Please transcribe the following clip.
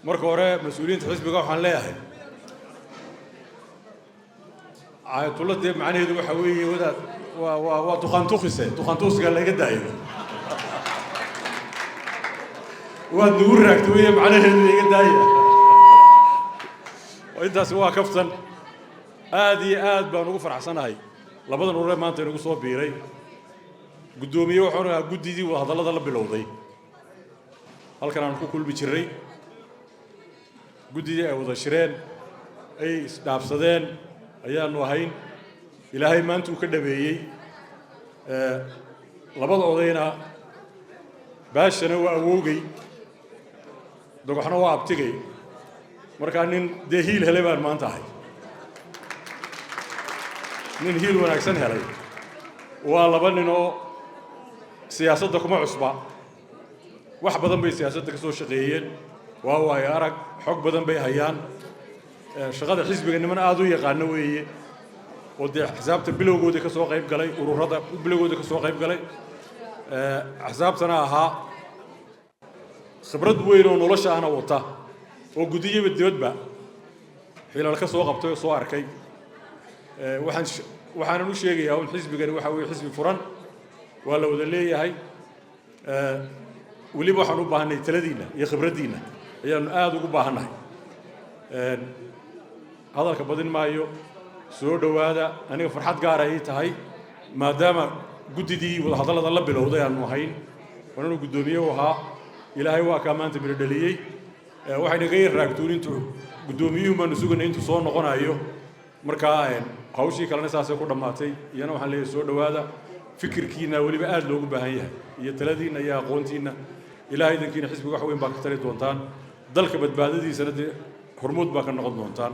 Marka hore mas-uuliyiinta xisbiga waxaan leeyahay, Caayatullah dee macnaheedu waxa weeye wadaad waa duqaantuqise, duqaantuqsiga laga daayo, waad nagu raagta weeye macnaheedu, iga daaya. Intaasi waa kaftan. Aad iyo aad baan ugu faraxsanahay labadan urure maanta inagu soo biiray. Guddoomiye waxaanu ahaa guddidii wadahadallada la bilowday, halkan aan ku kulmi jirray, guddidii ay wada shireen, ay isdhaafsadeen ayaanu ahayn. Ilaahay maanta uu ka dhabeeyey. Labada odayna, Baashana waa awowgay, Dogoxna waa abtigay. Markaa nin dee hiil helay baan maanta ahay, nin hiil wanaagsan helay. Waa laba nin oo siyaasadda kuma cusba, wax badan bay siyaasadda ka soo shaqeeyeen, waa waayo arag, xog badan bay hayaan. Shaqada xisbiga niman aada u yaqaano weeye, oo dee xisaabta bilowgooda ka soo qayb galay, ururada bilowgooda ka soo qayb galay, axsaabtana ahaa, khibrad weyn oo nolosha ahna wata, oo gudiyaba dibadba xilal ka soo qabtay oo soo arkay. Waxaanan u sheegayaa un xisbigani waxa weeye xisbi furan, waa la wada leeyahay. Weliba waxaan u baahanay taladiinna iyo khibraddiinna ayaanu aada ugu baahannahay. Hadalka badin maayo, soo dhowaada. Aniga farxad gaara ii tahay maadaama guddidii wadahadallada la bilowday aanu ahayn, waananu guddoomiye u ahaa. Ilaahay waa kaa maanta midho dhaliyey. Waxaynaga yar raagtuun intuu guddoomiyuhu baanu suganay intuu soo noqonayo. Markaa hawshii kalena saasay ku dhammaatay. Iyana waxaan leeyahay soo dhowaada, fikirkiina weliba aada loogu baahan yahay, iyo taladiinna iyo aqoontiinna. Ilahay idankiina xisbiga wax weyn baa ka tari doontaan, dalka badbaadadiisana dee hormuud baa ka noqon doontaan.